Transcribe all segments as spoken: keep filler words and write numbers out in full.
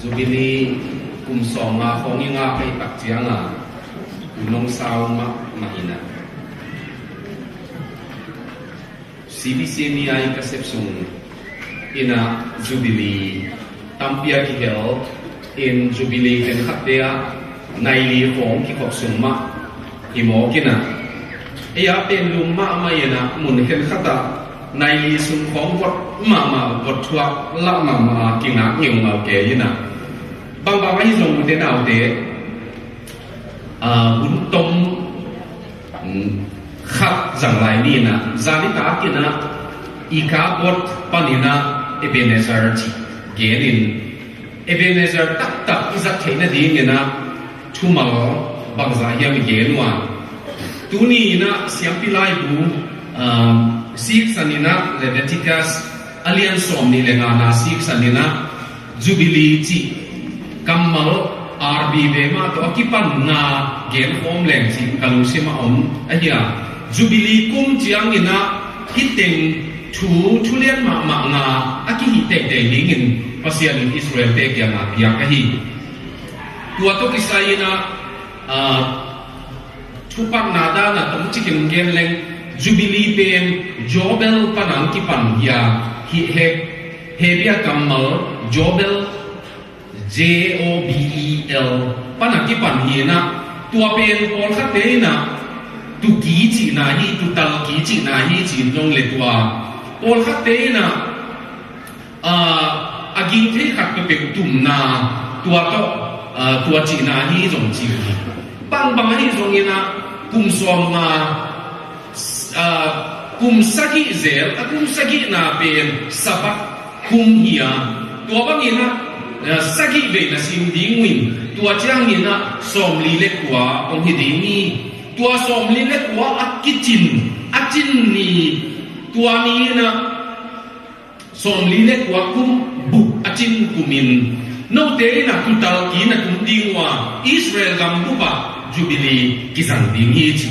Jubilee kum sawmnga khawng i ngak ahih tak ciangin, nong sau mahmah in ah, C B C M I ka sep sung in ah Jubilee tampi a kihel in, Jubilee khenkhatte ah nai li khawng kikhop sung mah hi mawk in ah, ei a pen lum mahmah in ah, mun khenkhat ah nai li sung khawng vot mahmah, vot thuak lah mahmah a kingak ngeungau kei in ah, bangbang ahi zong ute naute, ah, hun tom, mm, khat zang lai ni in ah, zanitak in ah Ikabod panin ah Ebenezer cih gen in, Ebenezer taktak i zat theih nadingin ah thumal bangzah hiam i gen uh a. Tuni in ah siampi laibu, ah, siksan in ah Leviticus a lian sawmnih le ngana siksan in ah Jubilee cih kammal arbi ve mah tawh a kipan nga gen khawm leng cih ka lungsim ah om ahi a. Jubilee kum ciangin ah hih teng thu, thu lian mahmah nga a kihih teitei dingin Pasian in Israel-te kiangah piak ahi. Tua tawh kisai in ah, ah, thupatna dan a tomcik in gen leng, Jubilee pen Jobel pan a kipan hi a, hih He-, Hebru kammal Jobel, J O B E L, pan a kipan hi in ah, tua pen pawlkhatte in ah tuki cihna hi, tutal ki cihna hi ci-in zong le tua, pawlkhatte in ah, ah, a ging thei khat peuhpeuh tumna, tua tawh, ah, tua cihna hi zong ci hi. Bangbang ahi zongin ah kum sawmnga, ah, kum sagih zel, a kum sagihna pen Sabbath kum hi a, tua bangin ah, ah, sagih vei na sim ding uh in, tua ciangin ah sawmli le kua hong hi ding hi. Tua sawmli le kua a kicin, a cin ni, tua ni in ah sawmli le kua kum bup a cin kumin, note in ah tutal ki na tum ding uh a, Israel gam bup ah Jubilee kizang ding hi ci.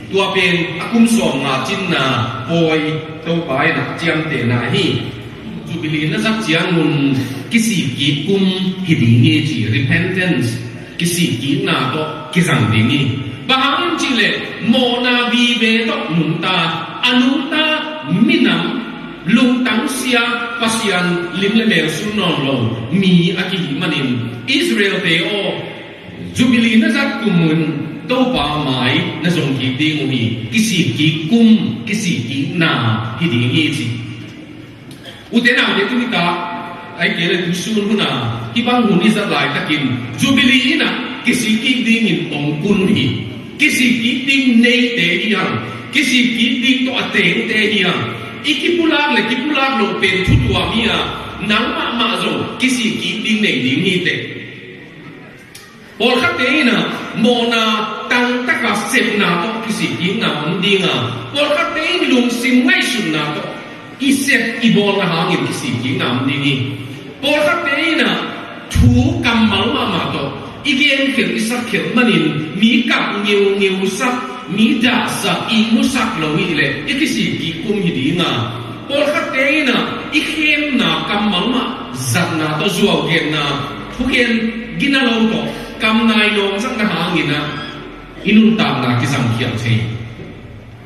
Tua pen a kum sawmnga cinna pawi Topa in ah ciamtehna hi. Jubilee na zat ciangun kisik kik kum hi ding hi ci, repentance, kisik kikna tawh kizang ding hi. Bang hang hiam cih leh mawhna vive tawh nungta, a nungta minam, lungtang sia, Pasian lim le mel sung nawn lo mi a kihih manin, Israel-te aw, Jubilee na zat kumin Topa mai na zong kik ding uh hi. Kisik kik kum, kisik kikna hi ding hi ci. Ute naute, tuni tak, ahih kei leh tusun hun a hih bang hun i zat laitakin Jubilee in ah kisik kik dingin hong kun hi. Kisik kik ding neite hi hang. Kisik kik ding tawh a tengte hi hang. I kipulak le kipulak loh pen thu tuam hi a, nang mahmah zong kisik kik ding nei ding hi teh. Pawlkhatte in ah mawhna tangtaka sepna tawh kisik kikna om ding a, pawlkhatte in lungsim ngaihsutna tawh i sep i bawlna hangin kisik kikna om ding hi. Pawlkhatte in ah thu kammal mahmah tawh i genkhelh i sakkhelh manin mi kap ngeungeu sak, mi dahsak, i musak lo hi leh i kisik kik kum hi ding a, pawlkhatte in ah i khemna kammal mah zatna tawh, zuau genna, thugen gina lo tawh, kam nai nawngzakna hangin ah i nuntakna kizangkhial thei.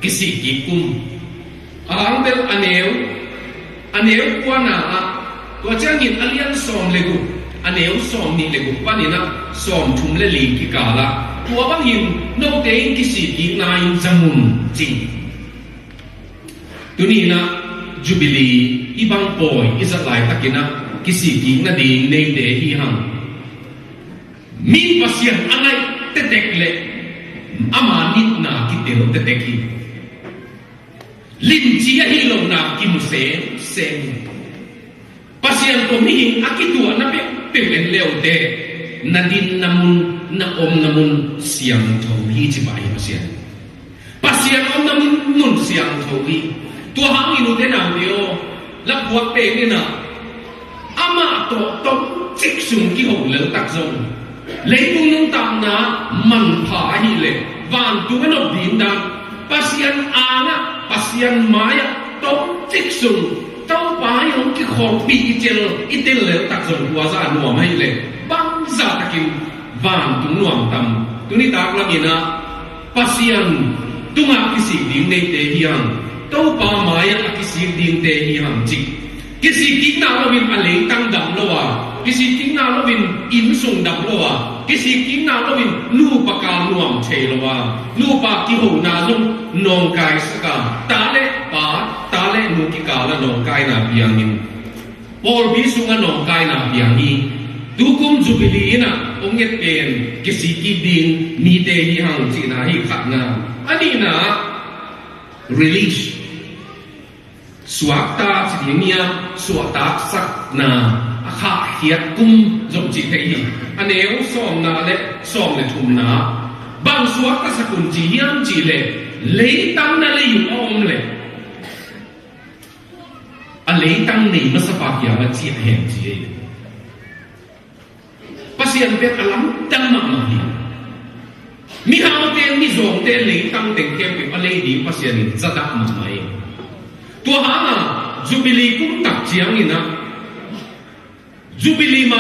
Kisik kik kum. A hang bel a neu, a neu kuana ah, tua ciangin a lian sawm le guk, a neu sawmnih le guk panin ah sawmthum le li kikal ah, tua bangin note in kisik kikna in zang un ci. Tuni in ah Jubilee hih bang pawi i zat laitakin ah kisik kik nading neite hi hang. Mi Pasian a naih tektek le ama nitna kitel tektek hi. Limci ahi lohna kimu semsem hi. Pasian tawh mihing a kituahna peuhpeuh en le uh teh, na dinna mun, na omna mun siangtho hi ci pah hi Pasian. Pasian omna mun, mun siangtho hi. Tua hangin ute naute aw, laphuak pen in ah, amah tawh tomcik sung kiho lel tak zong, leitung nuntakna manpha ahih leh, vantung a nop ding dan, Pasian angah, Pasian mai-ah tomcik sung Topa i hong kikholhpih i tel, i tel lel tak zong tua zah nuam ahih leh bangzah takin vantung nuam tam. Tuni tak lamin ah Pasian tungah kisik ding neite hi hang, Topa mai-ah a kisik dingte hi hang cih. Kisik kikna loin a leitang dam lo a, kisik kikna loin innsung dam lo a, kisik kikna loin nupa kal nuam thei lo a, nupa kihona zong nawngkaisak a, ta le pa, ta le nu kikal a nawngkaina piangin, pawlpi sungah nawngkaina piang hi. Tukum Jubilee in ah hong nget pen kisik kik ding mite hi hang cihna hi khatna. A nihna, release. Suakta ci ding hi a, suahtaksakna, a khahkhiat kum zong cih theih hi. A neu sawmna le sawm le thumna. Bang suaktasak un ci hiam cih leh, leitang na lei uh a om leh a leitang nei masapa kiangah ciah hen ci hi. Pasian pen a lamdang mahmah hi. Mihaute, mizawngte leitang teng khempeuh a lei ding Pasian in zadah mahmah hi. Tua hangah Jubilee kum tak ciangin ah, Jubilee ma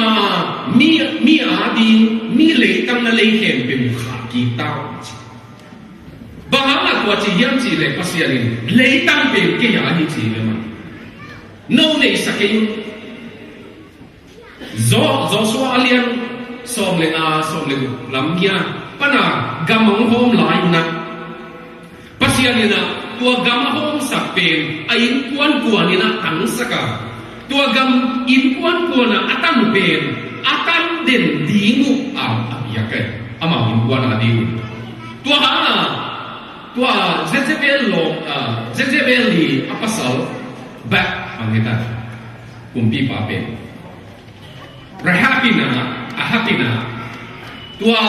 mi, mi ading, mi leitang na lei khempeuh khah kik ta uh ci. Bang hangah tua ci hiam cih leh Pasian in leitang pen kei a hi ci hi ve mah. No neihsa kei un. Jo-, Joshua a lian sawm le nga, sawm le guk lam hi a, pana gam hong hawm lai un ah, Pasian in ah tua gam a hawmsak pen a innkuankuan in ah tangsak a, tua gam innkuankuan ah a tan uh pen a tan den ding uh a, a piak hi, amau innkuan ading uh. Tua hangah tua Jezebel lawm, ah, Jezebel i a pasal Baal, bang hi ta, kumpipa pen Rahab in ah, Ahab in ah, tua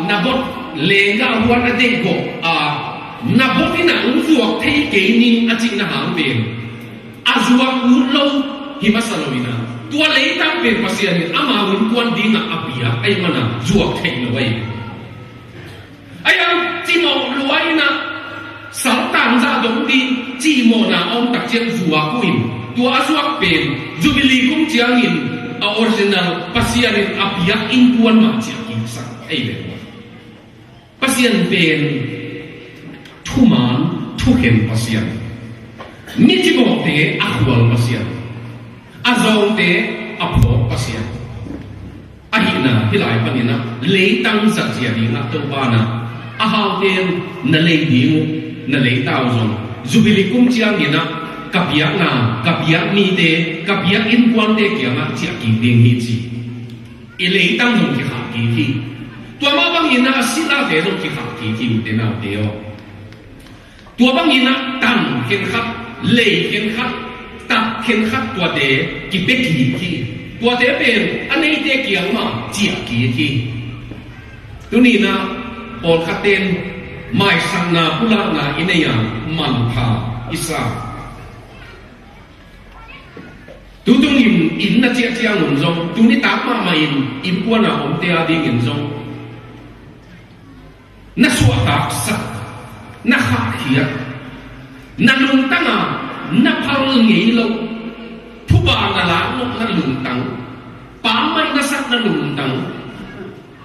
Naboth lenggah huan a deihgawh a, Naboth in ah hong zuak thei kei ning a cihna hang pen a zuak ut lo hi masa lo in ah, tua leitang pen Pasian in amau innkuan dingah a piak ahih manin zuak theih lo ahi. Ahi hang cimawh lua in ah, saltang zah dong ding cimawhna a om tak ciang zuak uh in, tua a zuak pen Jubilee kum ciangin a original Pasian in a piak innkuan mah ciah kiksak ahi ve. Pasian pen thuman, thukhen Pasian. Mi cimawhte a khual Pasian. A zawngte a phawk Pasian. Ahihna hih lai panin ah leitang zat zia dingah Topa in ah, a haute na lei ding uh, na leita uh zong Jubilee kum ciangin ah ka piakna, ka piak mite, ka piak innkuante kiangah ciah kik ding hi ci. I leitang zong kikhah kik hi. Tua mah bangin ah a silate zong kikhah kik hi, ute naute aw. Tua bangin ah tan khenkhat, lei khenkhat, tat khenkhat tuate kipia kik hi. Tuate pen a neite kiang mah ciah kik hi. Tuni in ah pawlkhatte in maisakna pulakna i nei a, manpha i sa. Tutung in inn na ciah ciangun zong, tuni tak mahmah in innkuan a omte adingin zong, na suahtaksak, na khahkhiat, na lungtang a na phal ngei lo, phuba na lak nop na lungtang, pammaih na sak na lungtang,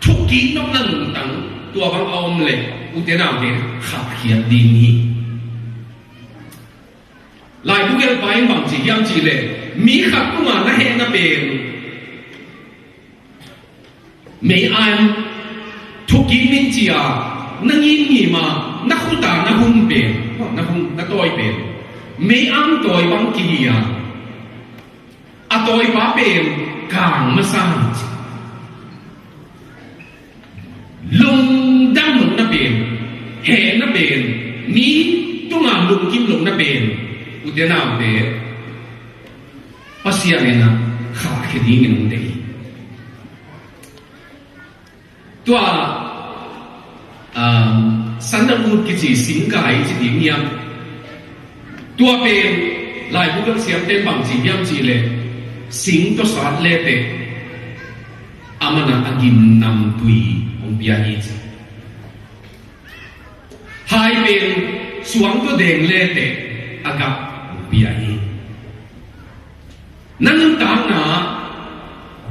thukik nop na lungtang, tua bang a om leh ute naute khahkhiat ding hi. Laibu gelhpa in bang ci hiam cih leh, mi khat tungah na hehna pen mei-am, thukik ning ci-a na ngimngim a, na khut a na hun pen, na hun, na tawi pen mei-am tawi bang kihi a, a tawipa pen kang masa hi ci. Lungdam lohna pen, hehna pen, mi tungah lungkim lohna pen, ute naute, Pasian in a khahkhia dingin hong deih hi. Tua, um, sandalwood kici singkai ci ding hiam? Tua pen laibu siamte in bang ci hiam cih leh, sing tawh sat leteh aman a gimnamtui hong pia hi ci. Hai pen suang tawh deng leteh a gap hong pia hi.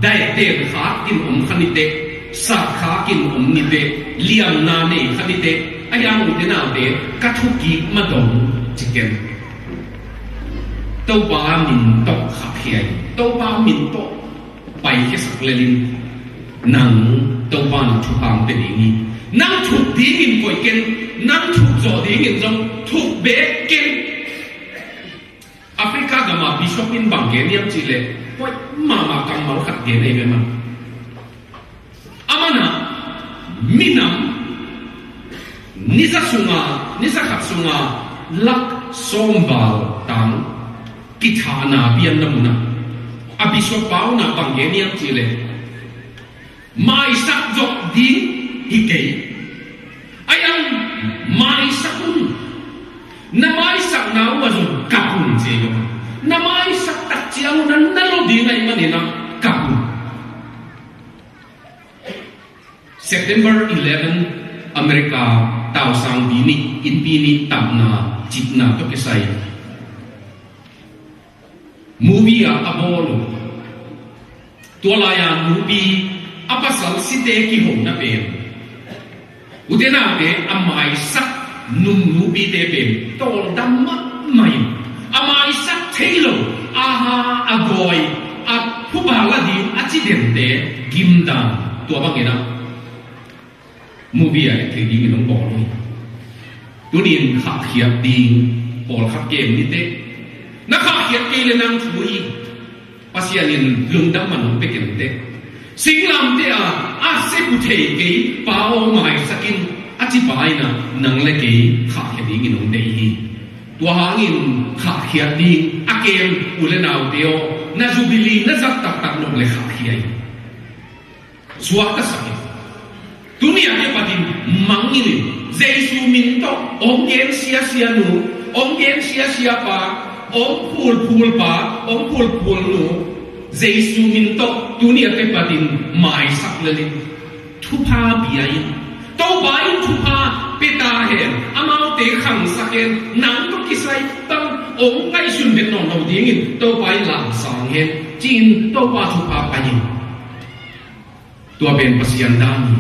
Daihten khakin om kha ni teh, sat khakin om ni teh, liamna nei kha ni teh, a hiang ute naute, ka thukik madong ci ken. Topa min tawh khahkhia in, Topa min tawh paikhiasak lel in, nang Topa na thupha hong pia ding hi. Nang thuk dingin koih ken, nang thuk zawh dingin zong thuk beek ken. Africa gama bishop in bang gen hiam cih leh, hoih mahmah kammal khat gen ahi ve maw. Aman ah minam nisa sunga, nisa khat sunga lak sawm val tang kithahna pianna mun ah, a bishop pa un ah bang gen hiam cih leh, maisak zawh ding hi kei. A hiang maisak un. Na maisakna uh ah zong kap un ci hi lo. Na maisak tak ciang un ah na lo ding ahih manin ah kap un. September eleven, America tausang bi nih, innpi nih tapna, citna tawh kisai movie ah a bawl uh. Tua lai-a nupi a pasal site kihona pen, ute naute, a maisak nung nupite pen tawldam mahmah in, a maisak thei lo, aha, a gawi, a phuba la ding a ci dente gimdan, tua bangin ah movie ah et theih dingin hong bawl uh hi. Tuni-in khahkhiat ding pawlkhat kem ni teh. Na khahkhiat kei leh nang thu hi. Pasian in lungdam man hong pia ken teh. Singlamteh ah a sep uh thei kei pa aw maisak in, a ci pa in ah nang le kei khahkhia dingin hong deih hi. Tua hangin khahkhiat ding a kem u le naute aw, na Jubilee na zat taktak nop leh khahkhia hi. Suakta sak in. Tuni a kipatin mangngilh in. Jesu min tawh hong gen siasia nu, hong gen siasia pa, hong phulphul pa, hong phulphul nu, Jesu min tawh tuni a kipatin maisak lel in. Thupha pia in. Topa in thupha pia ta hen. Amaute khangsak hen. Nang tawh kisai bang hong ngaihsun vet nawn lo dingin Topa in lamsang hen, ci-in Topa thupha pai in. Tua pen Pasian dan hi.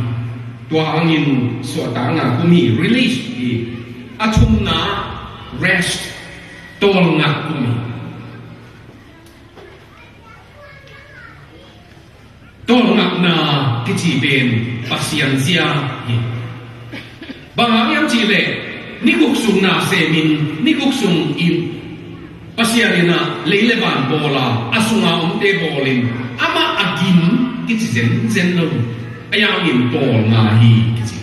Tua hangin suahtakna kum hi, release hi. A thumna, rest, tawlngat kum hi. Tawlngatna kici pen Pasian zia hi. Bang hang hiam cih leh, ni guk sung na semin, ni guk sungin Pasian in ah lei le van bawl a, a sunga omte bawlin, amah a gim kici zenzen lo. A hiangin tawlnga hi kici.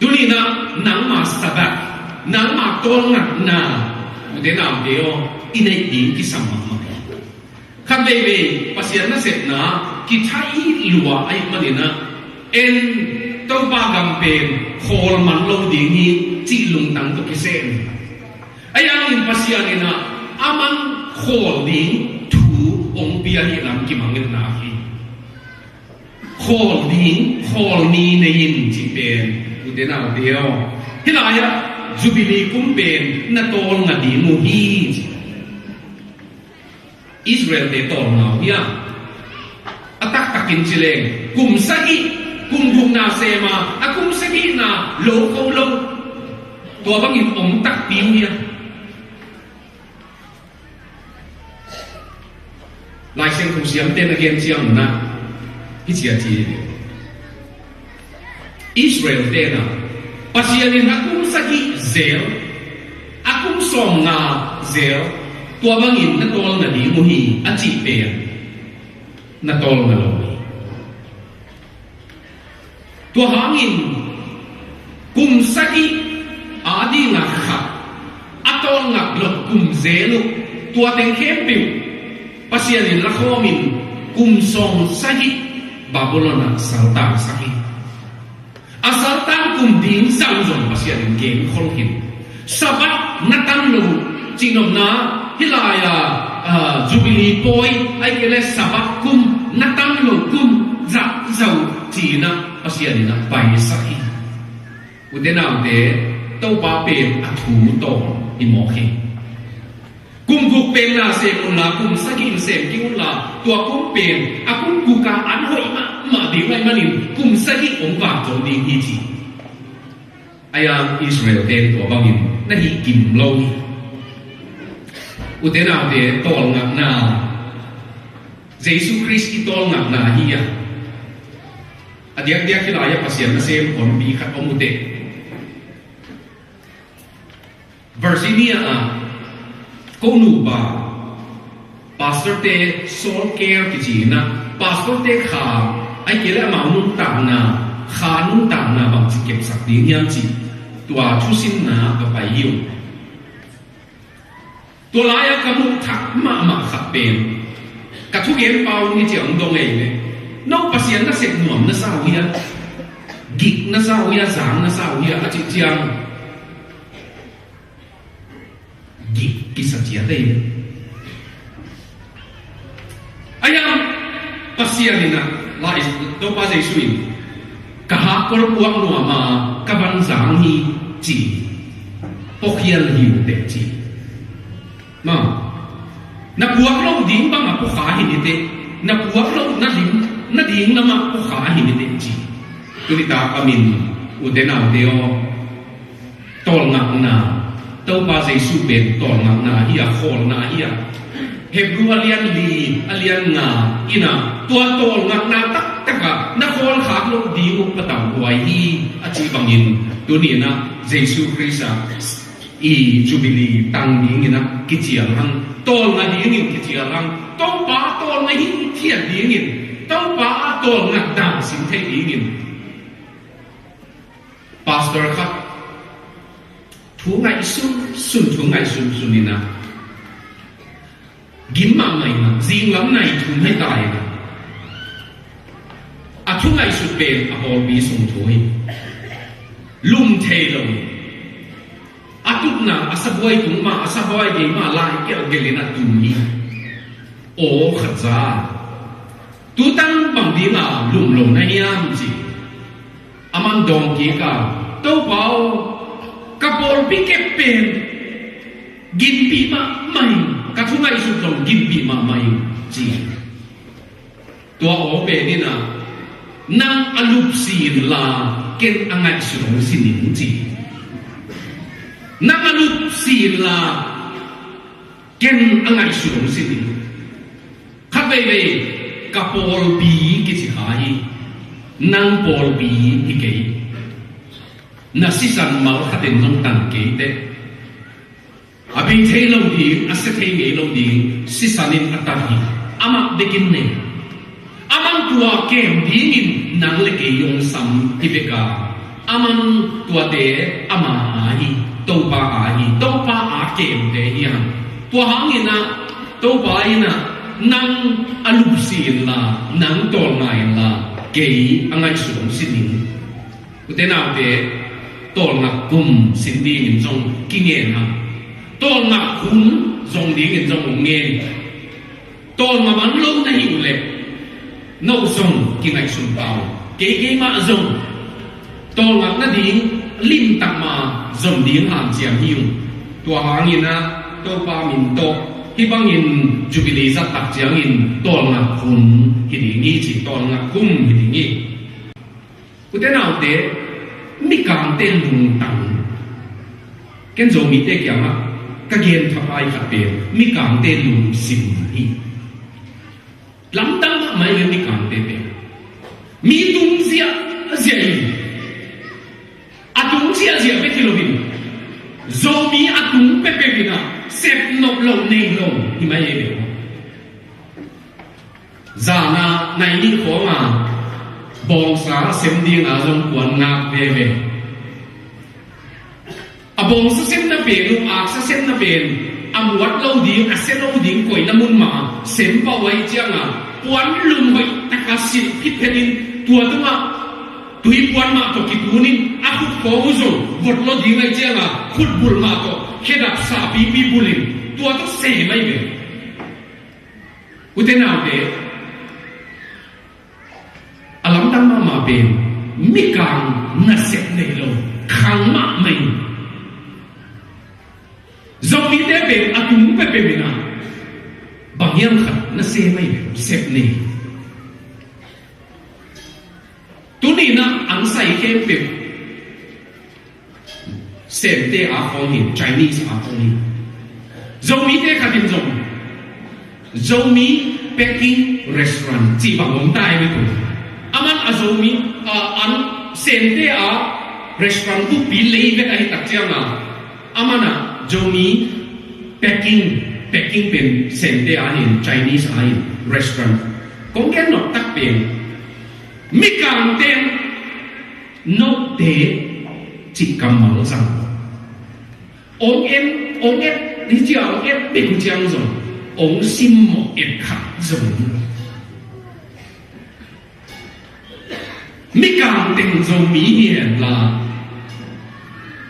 Tuni-in ah nangma Sabbath, nangma tawlngatna, ute naute aw, i neih ding kisam mahmah hi. Khat veivei Pasian nasepna kithaih lua ahih manin ah, en, Topa gam pen khawl man lo ding hi cih lungtang tawh kisem. A hiangin Pasian in ah aman khawl ding thu hong pia hi lam kimangngilhna hi. Khawl ding, khawl ni nei in cih pen, ute naute aw, hih lai-ah Jubilee kum pen na tawlnga ding uh hi ci. Israel-te tawlnga uh hiam? A taktakin ci leng, kum sagih, kum gukna sem a, a kum sagihna lo kho lo, tua bangin om takpi uh hiam? Lai Siangtho siamte'n a gen ciang un ah, hih ci a ci hi. Israel-te'n ah, Pasian in a kum sagih zel, a kum sawmnga zel, tua bangin na tawlnga ding uh hi a cih pen na tawlnga lo hi. Tua hangin kum sagih a dingah khat a tawlnga lo kum zel uh, tua teng khempeuh Pasian in lakhawmin kum sawm sagih Babylon ah saltangsak hi. A saltang kum ding zang zong Pasian in genkhol khin. Sabbath na tan lo uh, cihnopna, hih lai-a, ah, Jubilee pawi, ahih kei leh Sabbath kum na tan lo kum zahzah uh ci-in ah Pasian in ah paisak hi. Ute naute, Topa pen a thu tawh hi mawk hi. Kum guk pen na sem unla, kum sagih in sem kik unla, tua kum pen a kum guk a an hoih mahmah ding ahih manin kum sagih hong vak zo ding hi ci. Ahi hang Israel ten tua bangin na hih kim lo hi. Ute naute, tawlngakna, Jesu Khrist i tawlngakna hi a, a diakdiak hi lai-ah Pasian nasem honpi khat om ute. Virginia ah ko nupa, pastorte soul care kici in ah, pastorte kha, ahih kei leh amau nuntakna, kha nuntakna bangci kepsak ding hiam cih tua thusinna ka pai hi uh. Tua lai-ah ka muh thak mahmah khat pen, ka thugenpa un hi ciang hong dong ei leh, no Pasian nasep nuam na sa uh hia, gik na sa uh hia, zang na sa uh hia a cih ciang, gik kisa ciat ei. Ahi hang Pasian in ah, lai, Topa Jesu in, ka hakkol puak nuam a, ka van zang hi ci, puakhial hi uh teh ci. Ma, na puak loh ding bang a puakha hi ni teh, na puak loh na ding, na ding lam ah puakha hi ni teh ci. Tuni tak a min, ute naute aw, tawlngakna, Topa Jesu pen tawlngakna hi a, khawlna hi a. Hebru a lian li, a lian nga in ah, tua tawlngakna taktak ah na khawl khak loh ding uh patauhuai hi a cih bangin, tuni in ah Jesu Khrist ah i Jubilee tang dingin ah kicial hang, tawlnga dingin kicial hang, Topa tawlnga hithiat dingin, Topa tawlnga dang sim thei dingin. Pastor khat thu ngaihsun sun, thu ngaihsun sun in ah, gim mahmah in ah, zinglam nai thum hi ta in ah, a thu ngaihsut pen a pawlpi sung thu hi. Lum thei lo hi. A tutna, a sabuai tung mah, a sabuai gei mah lai gelhgelh in a tum hi. Aw khat za, tutan bang ding a lum lo na hiam ci. Aman dawng kik a, Topa aw, ka pawlpi kep pen ginpih mahmah ing, ka thu ngaihsut zong ginpih mahmah ing ci. Tua aw pen in ah, nang a lupsi inla, ken a ngaihsut hong sin ing ci. Nang a lupsi inla, ken a ngaihsut hong sin ing. Khat veivei, ka pawlpi kici kha hi. Nang pawlpi hi kei. Na sisan mal khat in zong tan kei teh. A bei thei lo ding, a sia thei ngei lo ding sisan in a tat hi. Amah bek in nei. Aman tua kem dingin nang le kei hong sam hi bek a, aman tuate ama aa hi, Topa aa hi, Topa aa kemte hi hang. Tua hangin ah Topa in ah nang a lupsi inla, nang tawlnga inla, kei a ngaihsut hong sin ing. Ute naute, tawlngak kum sin dingin zong kingen hang. Tawlngak hun zong dingin zong hong ngen. Tawlnga man lo na hi uh leh, no zong kingaihsun pah uh. Kei keimah zong tawlngak nading limtak ma zon ding hanciam hi uh. Tua hangin ah Topa min tawh hih bangin Jubilee zat tak ciangin tawlngak hun hi ding hi ci, tawlngak kum hi ding hi. Ute naute, mikangte lungtang. Ken Zomite kiangah ka gen thapai khat pen mikangte lungsim hi. Lamdang mahmah hi ve mikangte pen. Mi tung ziahziah hi. A tung ziahziah bek hi loin, Zomi a tung peuhpeuh in ah sep nop loh nei lo hi mai hi ve. Zan a nai nih khawng a bawngsa a sem ding a zong kuan ngak veve. A bawngsa semna pen uh, aksa semna pen a muat lo ding, a sia lo ding, koihna mun mah a sem pah uh ahih ciang a, puan lum hoih tak a silh phitphet in tua tungah tui puan mah tawh kitun in a khut khawng uh zong vot lo ding ahih ciang a, khut bulh mah tawh khedap sahpipi bulh in tua tawh sem ahi ve. Ute naute, a lamdang mahmah pen mikang nasep nei lo, khang mahmah in. Zomite pen a tung peuhpeuh in ah bang hiam khat na sem ahi, sep ni. Tuni in ah an sai khempeuh Semte a khawng hi, Chinese a khawng hi. Zomite khat in zong Zomi Peking Restaurant cih bang om ta hi ve tu. Aman a Zomi, a, an Semte a restaurant bukpi lei vet ahi tak ciang a, aman a Zomi Peking, Peking pen Semte a hi, Chinese a hi, restaurant. Kong gen nop tak pen Mikangte in note cih kammal zang. Ong en, ong et, hi ciang ong et bek uh ciang zong ong simmawh et khat zong. Mikang teng Zomi hi hen la,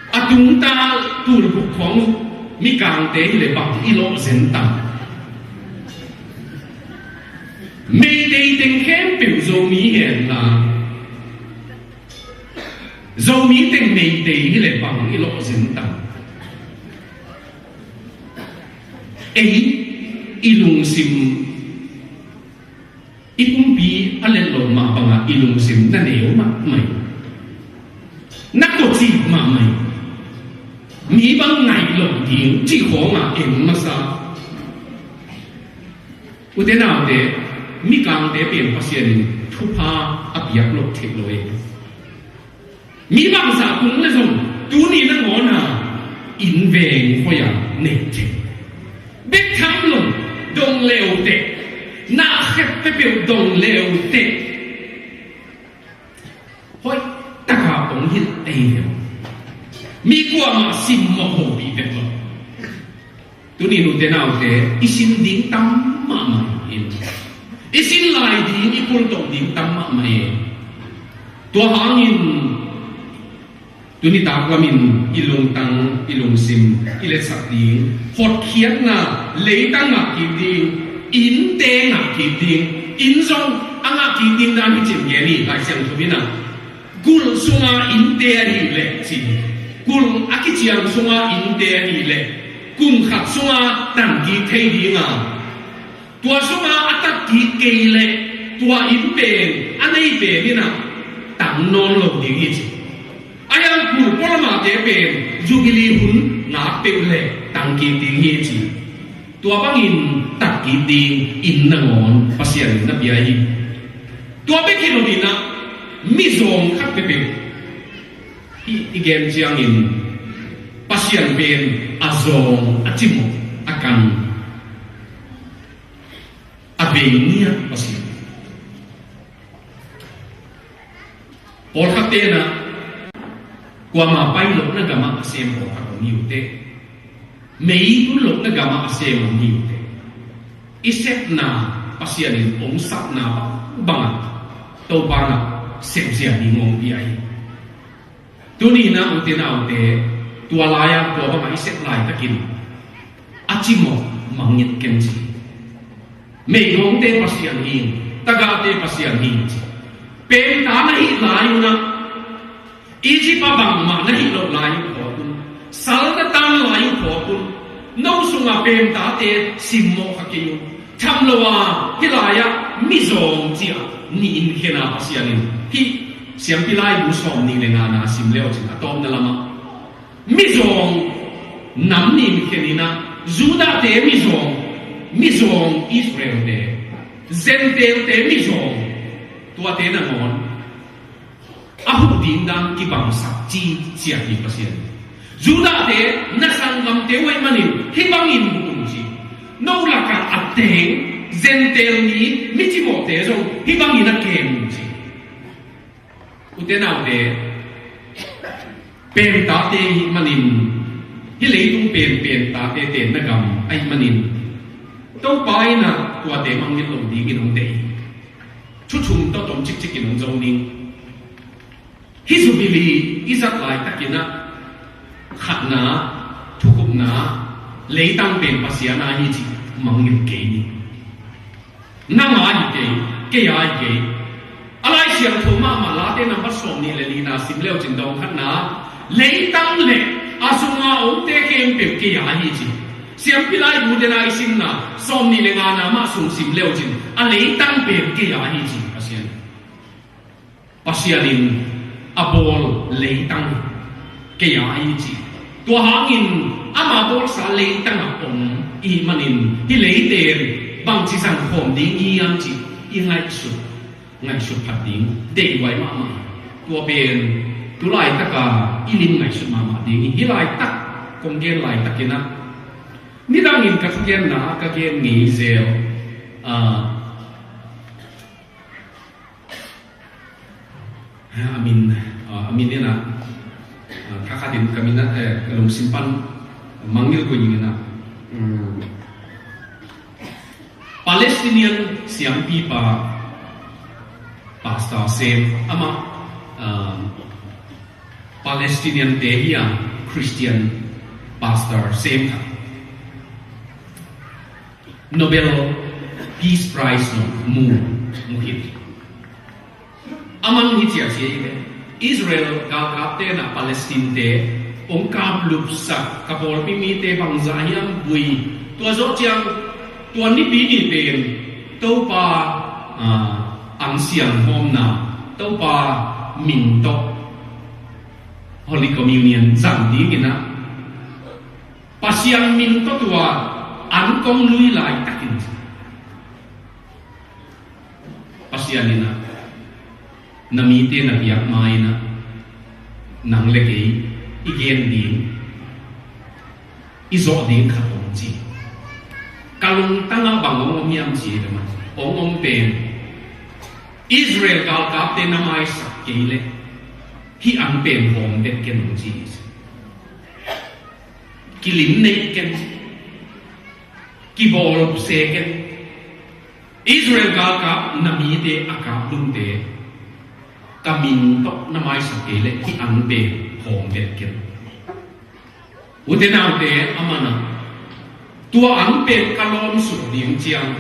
a tungta tulbuk khawng Mikangte hi leh bang i lawh zen tam. Meitei teng khempeuh Zomi hi hen la, Zomi teng Meitei hi leh bang i lawh zen tam. Ei i lungsim, i pumpi a let loh mah bangah i lungsim na neu mahmah hi. Na kawcip mahmah hi. Mi bang ngaih loh ding cih khawngah en masa. Ute naute, Mikangte pen Pasian in thupha a piak loh theih lo hi. Mi bangzah tung le zong tuni nangawn a inn veng hoih a nei thei. Bek tham lo, dong leuteh, na khep peuhpeuh dong leuteh, hoih taka ong hilh ei ve. Mi kuamah simmawh hopih vet lo. Tuni nute naute, i sin ding tam mahmah in, i sin lai ding, i pultawh ding tam mahmah in. Tua hangin tuni taklamin i lungtang, i lungsim i letsak ding, hotkhiatna, leitang ngah kik ding, innte ngah kik ding, inn zong a ngah kik ding dan hi cin gen hi. Lai Siangtho in ah kulh sunga innte ahih leh ci, kulh a kiciang sunga innte ahih leh kum khat sunga tan kik thei ding a, tua sunga a tat kik kei leh tua inn pen a nei pen in ah tang nawn lo ding hi ci. A hiang kulh pualamate pen Jubilee hun ngak peuh leh tang kik ding hi ci. Tua bangin tat kik ding inn nangawn Pasian in na pia hi. Tua bek hi lo in ah mizawng khat peuhpeuh i, i gen ciangin Pasian pen a zawng, a cimawh, a kan, a bei ngiat Pasian. Pawlkhatte in ah kuamah pai lohna gamah a sem pawlkhat om hi uh teh, mei tun lohna gamah a sem om hi uh teh, i sepna Pasian in ong sapna bangbang a Topa in ah sepzia ding ong pia hi. Tuni in ah ute naute, tua lai-ah tua bangah i sep laitakin a cimawh mangngilh keng ci. Meigongte Pasian hi, tagahte Pasian hi ci. Pemta na hih lai un ah Egypt ah bangmah na hih loh lai uh phawk un, sal na tan lai uh phawk un, no sungah pemtate simmawh kha kei un. Tham lo a, hih lai-ah mizawng ci-a nih in khen a Pasian in, hih Siampi Laibu sawm nih le ngana sim le uh cin a tawpna lamah mizawng nam nih in khen in ah, Judah-te mizawng, mizawng Israel-te, Gentile-te mizawng, tuate nangawn a huh ding dan kibangsak ci, ciah hi Pasian. Judah-te na sanggamte uh ahih manin hih bangin huh un ci. No lakah a teng Gentile mi, mi cimawhte zong hih bangin a kem un ci. Ute naute, pemtate hih manin, hih leitung pen pemtate tenna gam ahih manin, Topa in ah tuate mangngilh lo dingin hong deih. Thu thum tawh tom cikcik in hong zo ning. Hih Jubilee i zat laitakin ah khatna, thukhupna, leitang pen Pasian a hi cih mangngilh kei ni. Nang a hi kei, kei a hi kei. A Lai Siangtho mahmah Late nambat sawm nih le lina sim le uh cin dawng khatna, leitang le A sunga omte khempeuh kei a hi ci. Siampi laibu dena i simna sawm nih le ngana mah sung sim leucin a leitang pen kei a hi ci. Pasian, Pasian in a bawl leitang kei a hi ci. Tua hangin ama bawlsa leitang a om i hih manin hih leiten bangci zangkhawm ding hiam ci i ngaihsut, ngaihsut phat ding deihhuai mahmah. Tua pen tu laitaka i lim ngaihsut mahmah ding hi. Hih laitak kong gen laitakin ah nidangin ka thugenna ka gen ngei zel. Ah, a min, ah, a min in ah, ah, thakhatin ka min ah, eh, ka lungsim pan mangngilh kul ing in ah. Mm. Palestinian siampipa Pastor Sam, amah, ah, Palestinian te hi a Christian Pastor Sam kha. Nobel Peace Prize no mu, mu hi. Aman hi ciacia i ve. Israel galkapte na Palestine te ong kaplupsak ka pawlpi mite bangzah hiam bui. Tua zawh ciang tua nipi ni pen Topa, ah, ang sianghawmna, Topa min tawh Holy Communion zang dingin ah Pasian min tawh tua an kong lui laitakin Pasian in ah na mite na biak ma-in ah nang le kei i gen ding, i zawh ding khat om ci. Ka lungtangah bang ong om hiam ci le mah, ong om pen Israel galkapte na maisak kei leh hih an pen hawm vet ken ong ci. Kilim nei ken, kibawl se ken. Israel galkap na mite a kap lungte ka min tawh na maisak kei leh hih an pen hawm vet ken. Ute naute, a man ah tua an pen ka lawmsuk ding ciang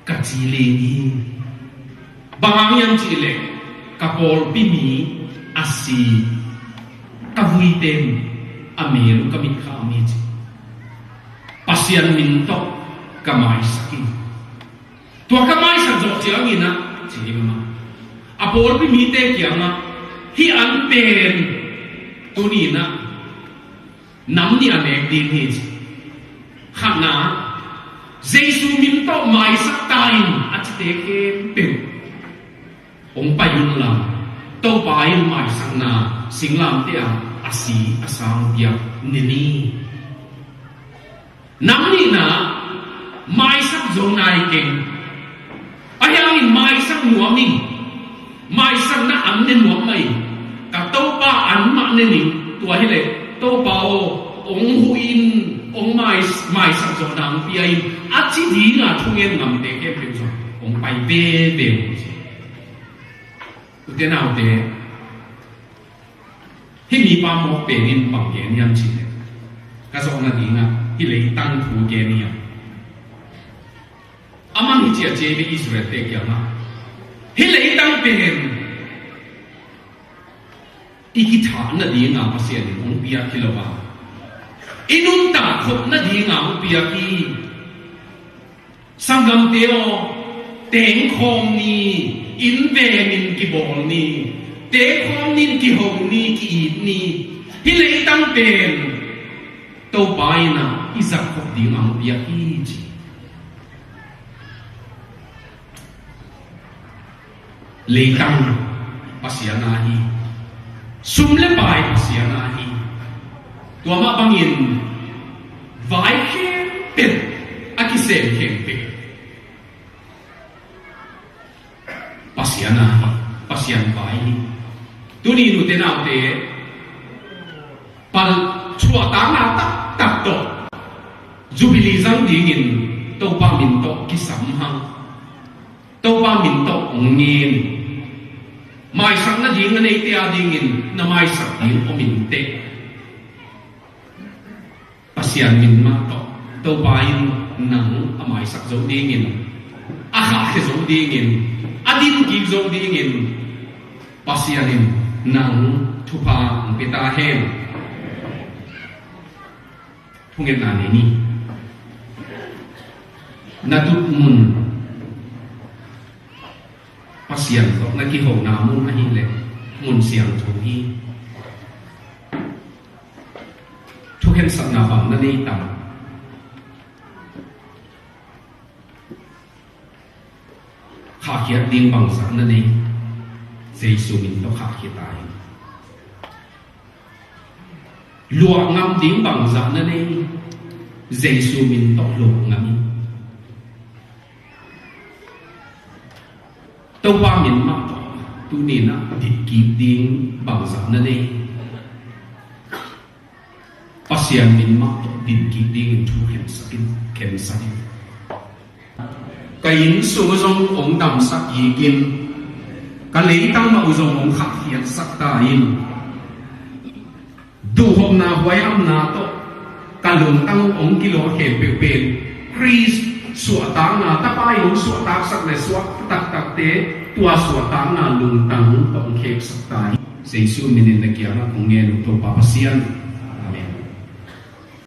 ka ci ling hi. Bang hang hiam cih leh ka pawlpi mi a si, ka vuite in a mel uh ka mit kha om hi ci. Pasian min tawh ka maisak hi. Tua ka maisak zawh ciangin ah ci hi mah, a pawlpi mite kiangah hih an pen tuni-in ah nam nih a nek ding hi ci. Khatna, Jesu min tawh maisak ta in a cite khempeuh hong pai un la, Topa in maisakna singlamteh ah a si a sang piak ne ni. Nam nihna, maisak zo nai keng. Ahi hangin maisak nuam ing. Maisakna an ne nuam mah ing. Ka Topa an mah ne ning. Tua hileh Topa aw, hong huh in, hong mais-, maisak zawhna hong pia in, a ci dinga thungen ngamte khempeuh zong hong pai veve uh ci. Ute naute, hih mipa mawk pen in bang gen hiam cih leh, ka zawhna dingah hih leitang thu gen hiam? Amah hi ciacia i ve, Israel-te kiangah hih leitang pen i kithah nadinga Pasian in hong piak hi lo a, i nuntak khop nadinga hong piak hi. Sanggamte aw, tengkhawm ni, inn vengin kibawl ni, tengkhawm ni, kiho ni, ki-it ni. Hih leitang pen Topa in ah i zat khop ding a hong piak hi ci. Leitang Pasian a hi. Sum le pai Pasian a hi. Tua mah bangin vai khempeuh a kisem khempeuh Pasian a hi. Pasian vai hi. Tuni nute naute, pal suahtakna taktak tawh Jubilee zang dingin Topa min tawh kisam hang. Topa min tawh hong ngen. Maisak nading a neite a dingin na maisak ding om inteh. Pasian min mah tawh Topa in nang a maisak zo dingin, a khahkhia zo dingin, a din kik zo dingin Pasian in nang thupha hong pia ta hen. Thungetna nei ni. Na tut mun Pasian tawh na kihona mun ahih leh mun siangtho hi. Thukhensatna bang na nei tam? Khahkhiat ding bangzah na nei? Jesu min tawh khahkhia ta in. Luah ngam ding bangzah na nei? Jesu min tawh luah ngam in. Topa min mah tawh tuni-in ah ditkik ding bangzah na nei? Pasian min mah tawh ditkik dingin thu khensak in, khensak in. Ka inn sung uh zong hong damsak kik in, ka leitang mah uh zong hong khahkhiatsak ta in. Duhhopna huaihamna tawh ka lungtang uh hong kilawh khempeuh pen Khrist suahtakna, Tapa in hong suahtaksak le suah taktakte, tua suahtakna lungtang tawh hong kheksak ta hi. Jesu minin na kiangah kong ngen uh Topa Pasian,